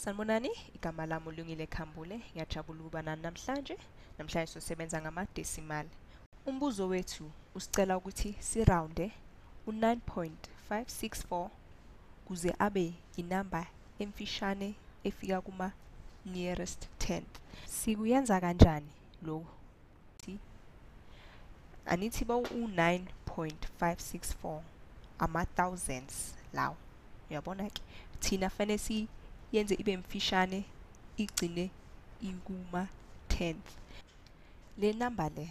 Sanibonani, igama lami uLungile Khambule. Ngiyajabula ukuba nani namhlanje. Namhlanje sizosebenza ngama-decimal. Umbuzo wethu usicela ukuthi sirounde u-9.564 kuze abe inamba emfishane efika kuma-nearest tenth. Sikuyenza kanjani lokhu? Anithi ba u-9.564 ama-thousands lawo. Uyabona ke, thina fanele siyenze ibe mfishane igcine ikuma-tenth. Le number le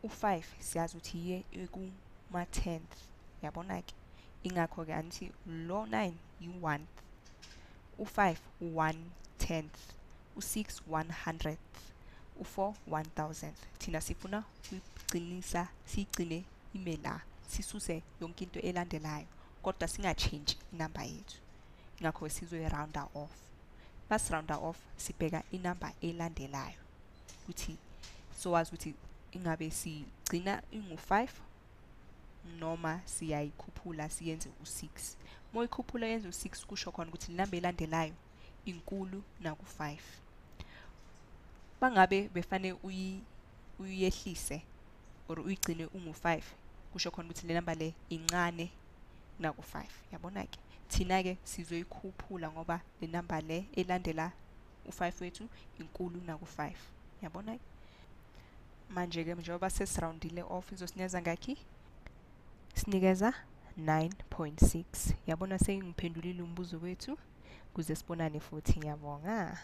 u-5 siyazi ukuthi iye ekuma-tenth. Uyabona ke, ingakho ke anithi lo 9 yi-1, u-5 u-1/10, u-6 1/100, u-4 1000. Thina sifuna ukugcinisa, siyigcine ime la, sisuse yonke into elandelayo, kodwa singatshintshi inamba yethu. Ingakho sizoyi-rounda off. Masi-rounda off sibheka inamba elandelayo ukuthi sowazi ukuthi ingabe sigcina ingu-5 noma siyayikhuphula siyenze u-6. Uma uyikhuphula yenze u-6 kusho khona ukuthi inamba elandelayo inkulu naku-5. Bangabe befane uyehlise or uyigcine ungu-5, kusho khona ukuthi le namba le incane naku-5. Yabona ke, thina ke sizoyikhuphula ngoba le namba le elandela u-5 wethu inkulu naku-5. Yabona ke, manje ke njengoba sesiroundile off izosinikeza ngakhi? Sinikeza 9.6. Yabona sengiphendulile umbuzo wethu. Kuze sibonane futhi, ngiyabonga.